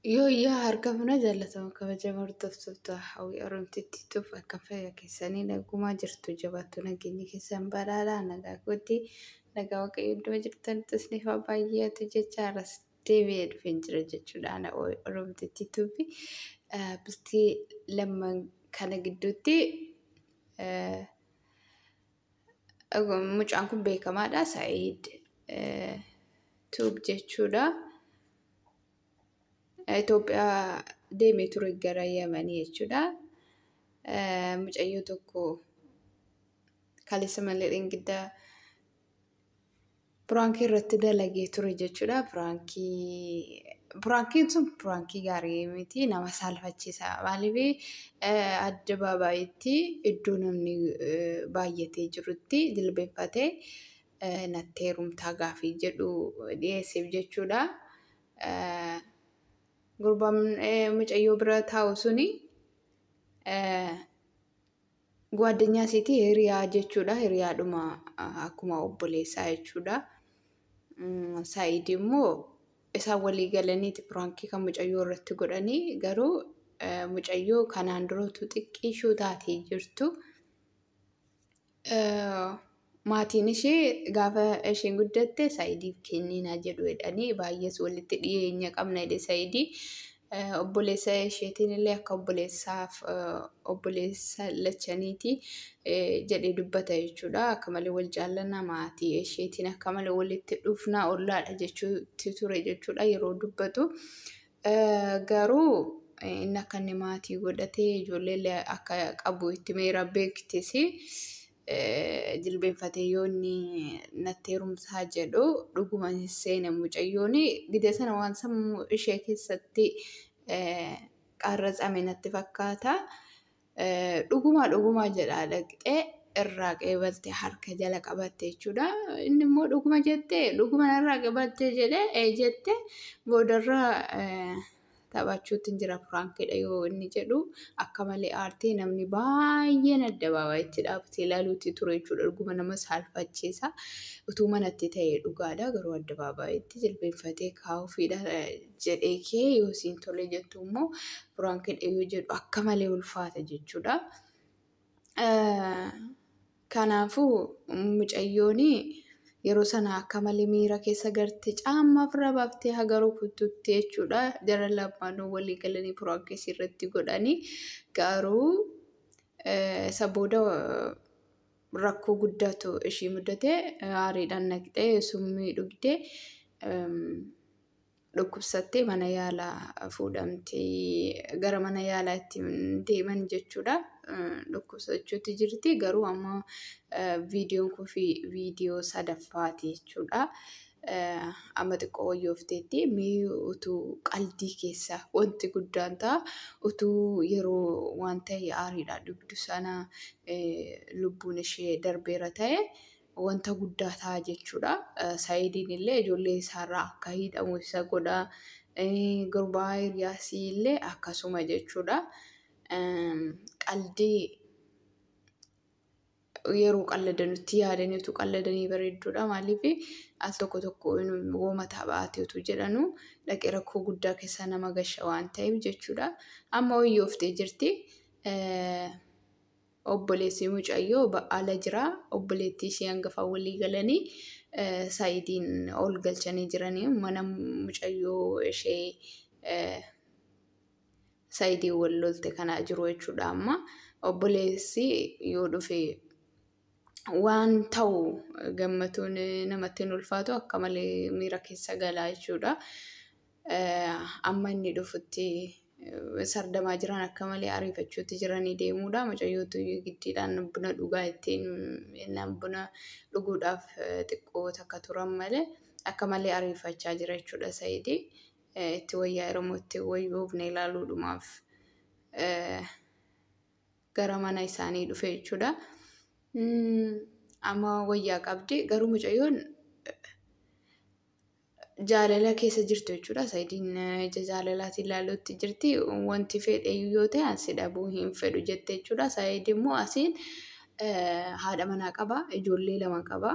Yoo harka funa jaallatama kabajama hordoftoota Hawwii Oromtittii Tube akka fayyaa keessanii nagumaa jirtu jabaattu nageenyi keessan badhaadhaa nagaa kootti nagaa Waaqayyo iddoo jirtanitti isiniif haa baay'atu jecha har'as deebi'ee dhufeen jira jechuudha. Ana Oromtittii Tube bultii lamman kana gidduutti mucaan kun beekamaadha. Sa'iid Tube jechuudha. Itoophiyaa deemee ture gara Yamanii jechuudha. Mucayyoo tokko kaleessa malee dhingiddaa piraankii irratti dalagee ture jechuudha. Piraankiin sun piraankii gaarii miti, nama saalfachiisa. Maaliif addabaabayitti iddoo namni baay'atee jirutti jilbeenfatee natti heerumtaa gaafii jedhu dhiyeesseef jechuudha. Gurbaan mucayyoo bira taa'u suni gwaaddanyaa isiitii hiriyaa jechuudha. Hiriyaadhuma akkuma obboleessaa jechuudha. Sa'iid immoo isaan walii galaniiti piraankii kan mucayyoo irratti godhanii, garuu mucayyoo kanaan duratu xiqqeeshuu taatee jirtu. Maatiin ishee gaafa isheen guddatte Sa'idiif kenninaa jedhu jedhanii baay'ees walitti dhiyeenya qabna jedhe Sa'idii. Obboleessa isheetiin illee akka obboleessaaf obboleessa lachaniiti jedhee dubbata jechuudha. Akka malee wal jaallanna, maatii isheetiin akka malee walitti dhufnaa, ollaadha jechuutti ture jechuudha yeroo dubbatu. Garuu inni akka inni maatii godhatee ijoollee illee akka qabu itti meera beektis, jilbeenfatee yoo inni natti heerumtaa jedhu dhuguma seena mucayyoon gidee sana waan sammuu ishee keessatti qarratsame natti fakkaata. Dhugumaa dhugumaa jedhaa dhaqxee irraa qeebalte, harka jala qabatte jechuudha. Inni immoo dhuguma jettee dhuguma irraa qeebalte jedhee ee jette, boodarra taphachuutti jira piraankiidha yoo inni jedhu akka malee aartee namni baay'een addabaabayitti dhaabbatee ilaaluutti ture jechuudha. Dhuguma nama saalfachiisa. Utuu manatti ta'ee dhugaadha, garuu addabaabayitti jilbeenfatee kaa'uufiidha jedhee kee yoo siin tole jettu immoo piraankiidha yoo jedhu akka malee ulfaata jechuudha. Kanaafuu mucayyoon yeroo sana akka malee miira keessa garte, caammaa ofirraa baaftee haga rukuttutti jechuudha. Jara lamaanuu walii galanii piraankii irratti godhanii, garuu isa booda rakkoo guddaatu ishii mudate. Aariidhaan naqxee summii dhugdee dhukkubsattee mana yaalaa fuudhamtee gara mana yaalaa ittiin deeman jechuudha. Dhukkubsachuutti jirti, garuu amma viidiyoon kun viidiyoo sadaffaati jechuudha. Amma xiqqoo wayyoofteetti. Mee utuu qaldii keessa wanti guddaan ta'a, utuu yeroo waan ta'e aariidhaan dhugdu sana lubbuun ishee darbeera ta'e wanta guddaa ta'a jechuudha. Sa'idiin illee ijoollee isaarraa akka hidhamu isa godha. Gurbaa hiriyaasii illee akkasuma jechuudha. Qaldii yeroo qalladanitti yaadanii utuu qalladanii bareedduudha. Maaliif al tokko tokko wooma taphaate utuu jedhanu dhaqee rakkoo guddaa keessa nama gasha waan ta'eef jechuudha. Amma wayyooftee jirti. Obboleessi mucayyoo ala jira. Obboleettii ishee hangafaa walii galanii Sa'idiin ol galchanii jiranii mana mucayyoo ishee Sa'idiin wal lolte kanaa jiru jechuudha amma. Obboleessi yoo dhufe waan ta'u gammatuun namatti hin ulfaatu, akka malee miira keessa galaa jechuudha. Amma inni dhufutti sardamaa jiran, akka malee ariifachuutti jiranii deemuudha. Mucayyootu giddiidhaan buna dhugaa ittiin buna dhuguudhaaf xiqqoo takka turan malee akka malee ariifachaa jira jechuudha Sa'idii. Itti wayyaa Oromoo itti wayyoofne ilaaluudhumaaf gara mana isaanii dhufe jechuudha. Amma wayyaa qabdi, garuu mucayyoon jaalala keessa jirtu jechuudha. Sa'idiin ija jaalalaatiin ilaaluutti jirti. Wanti fedhe yoo ta'e asi dhabuu hin fedhu jette jechuudha. Sa'id immoo asiin haadha manaa qaba. Ijoollee 2 qaba.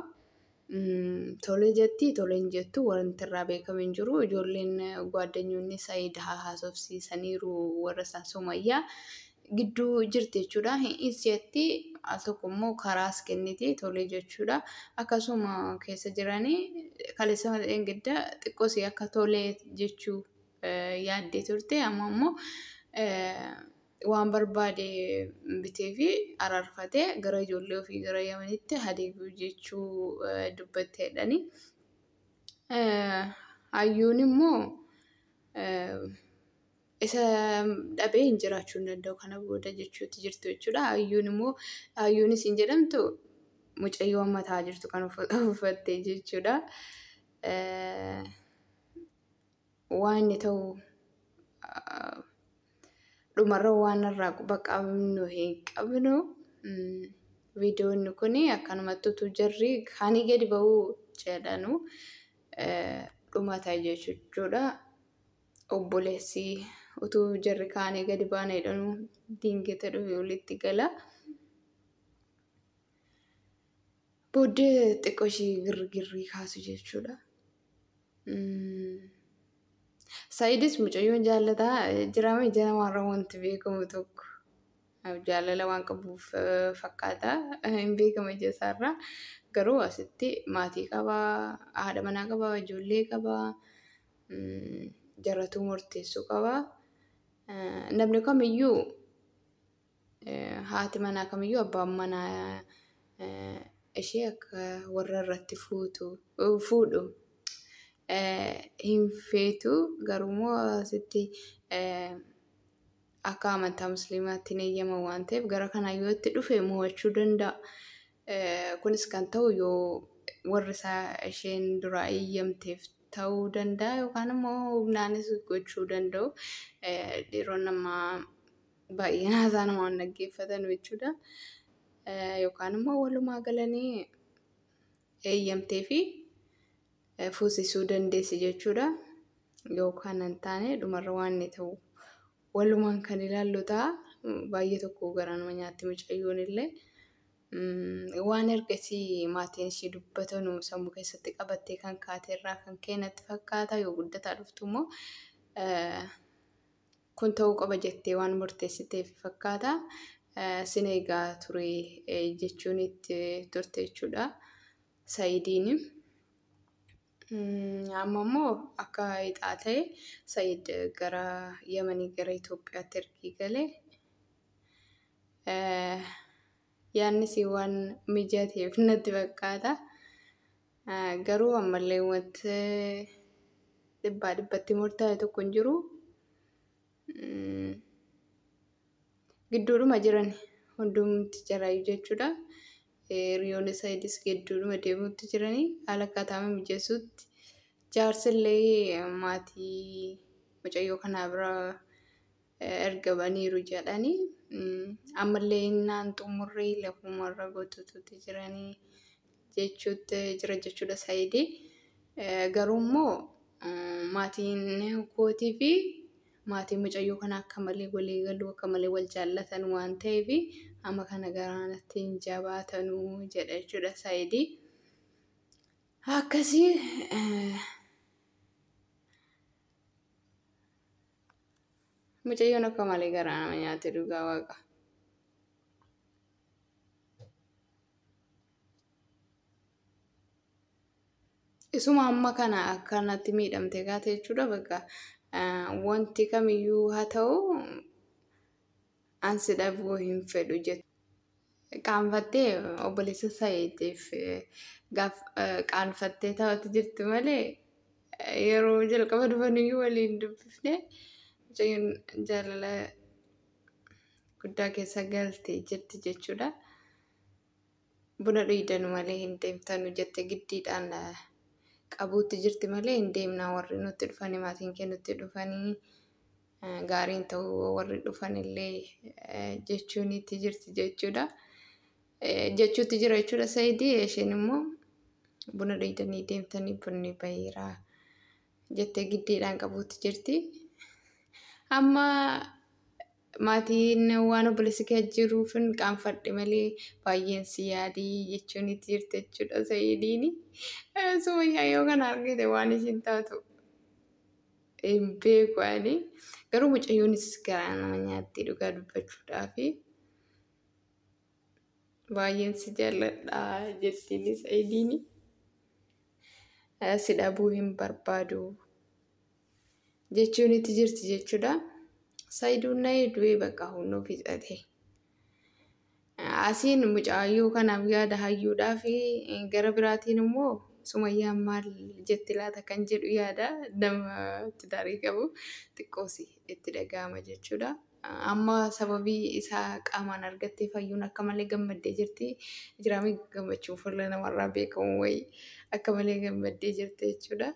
Tole jetti tole hin jettu wanti irraa beekamu hin jiru. Ijoolleen gwaaddanyoonni Saayid haasofsiisaniiru warra isaan Sumayyaa gidduu jirti jechuudha. Hi'is jetti al tokko immoo karaas kenniti tole jechuudha. Akkasuma keessa jiranii kaleessa malee gidda xiqqoos akka tole jechuu yaaddee turte amma immoo waan barbaade bitee fi araarfatee gara ijoollee ofii gara Yamanitti adeemuu jechuu dubbatteedhani. Hayyuun immoo isa dhabee hin jiraachuu hin danda'u kana booda jechuutti jirtu jechuudha. Hayyuun immoo hayyuunis hin jedhamtu mucayyoo amma taa'aa jirtu kan uffatte jechuudha. Waan inni ta'u dhumarra waan irraa quba qabnu hin qabnu. Viidiyoon kun akkanumatti utuu jarri kaanii gadi ba'uu jedhanu dhumata jechuudha. Obboleessi utuu jarri kaanii gadi baana jedhanu dingata dhufe walitti gala. Booddee xiqqoo ishee girgirrii kaasu jechuudha. Saayidis mucayyoon jaallataa jiraame ija namaarra wanti beekamu tokko jaalala waan qabuuf fakkaata hin beekama ija isaarraa. Garuu asitti maatii qabaa, haadha manaa qabaa, ijoollee qabaa, jaratu murteessuu qabaa. Namni kamiyyuu haati manaa kamiyyuu abbaan manaa ishee akka warra irratti fuudhu hin feetu. Garuummoo asitti akka amantaa musliimaatti hin eeyyamamu waan ta'eef gara kanaa yoo itti dhufe mo'achuu danda'a. Kunis kan ta'u yoo warri isaa isheen duraa eeyyamteef ta'uu danda'a yookaan immoo humnaanis gochuu danda'u. Dhiironni ammaa baay'een haasaa namaa hin dhaggeeffatan jechuudha. Yookaan immoo walumaa galanii eeyyamtee fi fuusisuu dandeessi jechuudha. Yookaan hin taane dhumarra waan inni ta'u walumaan kan ilaallu ta'a. Baay'ee tokko garaa nama nyaatti mucayyoon illee. Waan ergasii maatiin ishee dubbatanu sammuu keessatti qabattee kan kaate irraa kan ka'e natti fakkaata. Yoo guddataa dhuftu immoo kun ta'uu qaba jettee waan murteessiteef fakkaata. Sin eegaa ture jechuun itti turte jechuudha. Sayidiin. Amma immoo akka ixaa ta'e Sayid gara Yamanii gara Itoophiyaatti ergii galee yaadnis waan mijateef natti fakkaata. Garuu ammallee wanti dhibbaa dhibbatti murtaa'e tokko hin jiru. Gidduudhuma jiran hundumti jaraayyuu jechuudha. Hiriyoonni Sayidis gidduudhuma deemuutti jiranii haala akkaataa mijeessuutti jaarsillee maatii mucayyoo kanaa bira ergamaniiru jedhanii ammallee innaan xumurree lafumarra gototuutti jiranii jechuutti jira jechuudha Sayidii. Garuu immoo maatiin kootii fi maatiin mucayyoo kanaa akka malee walii galuu akka malee wal jaallatan waan ta'eef amma kana garaanatti hin jabaatanuu jedha jechuudha Sayidii. Akkasii mucayyoon akka malee garaa nama nyaate dhugaa waaqa. Isuma amma kana akkanatti miidhamte gaate jechuudha bakka wanti kamiyyuu haa ta'u ansi dhabuu hin fedhu jettu. Qaanfattee obboleessa Sayidiif gaaf qaanfattee taa'utti jirti malee yeroo jalqaba dhufaniyyuu waliin dubbifne mucayyoon jaalala guddaa keessa galtee jirti jechuudha. Buna dhugdanu malee hin deemtanu jette giddiidhaan qabuutti jirti malee hin deemnaa warri nutti dhufanii maatiin kee nutti dhufanii gaariin ta'uu warri dhufan illee jechuun itti jirti jechuudha. Jechuutti jira jechuudha Sayidii isheen immoo buna dhugdanii deemtanii bunni bahiiraa jettee giddiidhaan qabuutti jirti. Amma Maatiin waan obboleessi kee jiruufin qaanfadhe malee baay'een si yaadii jechuun itti jirti jechuudha Sa'idiin. Sumayyaa yoo kana argite waan ishiin taatu hin beeku ani. Garuu mucayyoonis garaa nama nyaatti dhugaa dubbachuudhaafi. Baay'een si jaalladha jettiin Sa'idiin. Si dhabuu hin barbaadu jechuun itti jirti jechuudha. Sa'iduun na du'ee bakka hunnoo fixate. Asiin mucayyoo kanaaf yaada hayyuudhaa fi gara biraatiin immoo Sumayyaan maal jetti laata kan jedhu yaada nama tidaarii qabu xiqqoosi itti dhaga'ama jechuudha. Amma sababii isaa qaamaan argattee fayyuun akka malee gammaddee jirti. Jiraamii gammachuun fuula namarraa beekamu wayii akka malee gammaddee jirti jechuudha.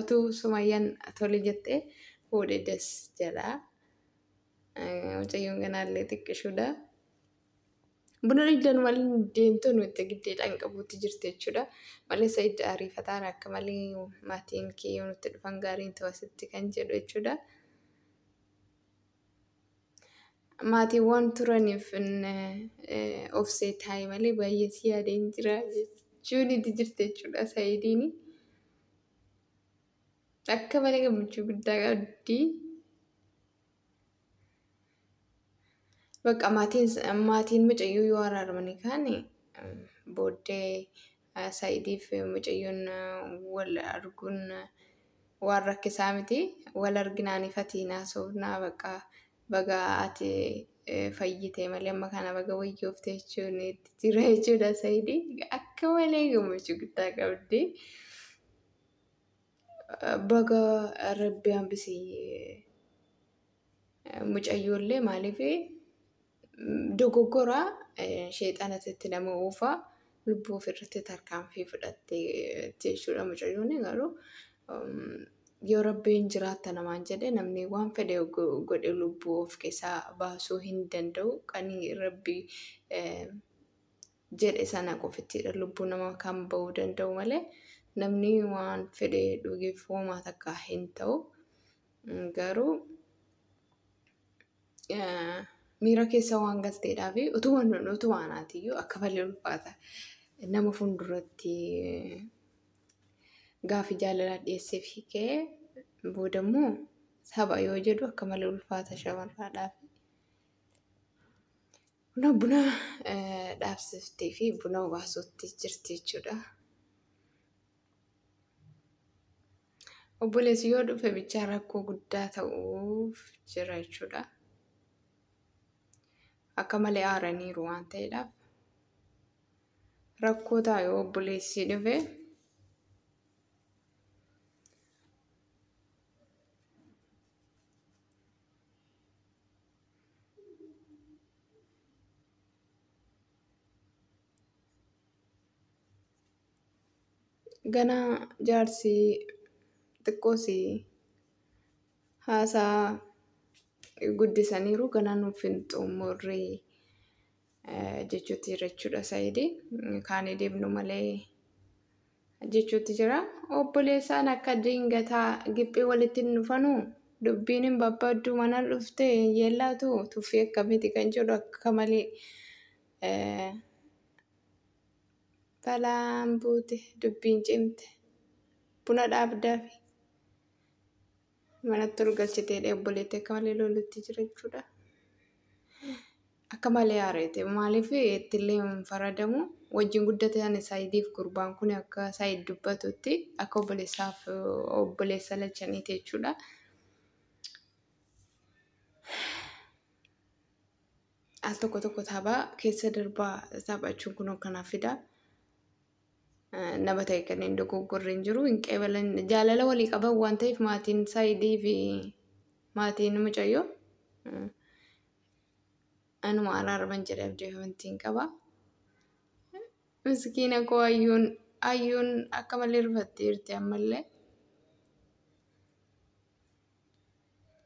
Utuu Sumayyaan tole jettee fuudhee das jedha. Mucayyoon kanaallee xiqqishuudha. Buna dhugdan malee deemtuu nuti giddeedhaan qabuutti jirti jechuudha. Malee Sa'iid ariifataan akka malee maatiin kee yoo nutti dhufan gaariin ta'u asitti kan jedhu jechuudha. Maatiiwwan turaniif obsee taa'e malee baay'ee si yaadeen jira jechuun itti jirti jechuudha Sa'idiin. Akka malee gammachuu guddaa qabdi. Bakka maatiin mucayyoo yoo araaramanii kaan booddee Sa'idiif mucayyoon wal arguun waan rakkisaa miti. Wal arginaan ifatiin haasofnaa bakka baga ati fayyite malee amma kana baga wayyoofte jechuun itti jira jechuudha Sa'idii. Akka malee gammachuu guddaa qabdi. Baga Rabbi hambisee mucayyoollee maaliif dogoggora sheexanatti nama oofa lubbuu ofirratti tarkaanfii fudhattee jechuudha mucayyoon garuu yoo Rabbiin jiraatta namaan jedhe namni waan fedhe godhe lubbuu of keessaa baasuu hin danda'u. Qanii Rabbi jedhe sana qofittidha lubbuu nama kan ba'uu danda'u malee namni waan fedhe dhugeef homaa takka hin ta'u. Garuu miira keessa waan galteedhaa fi utuma anaatiyyuu akka malee ulfaata. Nama fuulduratti gaaffii jaalalaa dhiyeesseef hiikee boodammoo saba yoo jedhu akka malee ulfaata shamarraadhaaf. Buna dhaabsiftee fi buna obaasuutti jirti jechuudha. Obboleessi yoo dhufe bichaa rakkoo guddaa ta'uuf jira jechuudha. Akka malee aaraniiru waan ta'eedhaaf. Rakkoo ta'a yoo obboleessi dhufe. Ganaa jaarsi xiqqoosi haasaa guddisaniiru ganaa nuuf hin xumurre jechuutti jira jechuudha Saayidii. Kaanii deemnu malee jechuutti jira. Obboleessaan akka dingataa giphii walitti hin dhufanu dubbiin hin babbaaddu mana dhuftee yeellaatu tuffii akkamiiti kan jedhu akka malee balaan buute dubbiin cimte buna dhaabdaafi manatti ol galchiteedha obboleetti akka malee lolutti jira jechuudha. Akka malee aareete maaliif ittillee hin faradamu wajjin guddatan Saayidiif gurbaan kun akka Saayid dubbatutti akka obboleessaaf obboleessa lachaniiti jechuudha. Al tokko tokko taphaa keessa darbaa taphachuun kun kanaaf fida. Nama ta'e kanneen dogoggorri hin jiru hin qeebalan jaalala walii qaban waan ta'eef maatiin Saayidii fi maatiin mucayyoo anuma araaraman jedhee abdii amantiin qaba. Miskiina koo hayyuun akka malee rifattee jirti ammallee.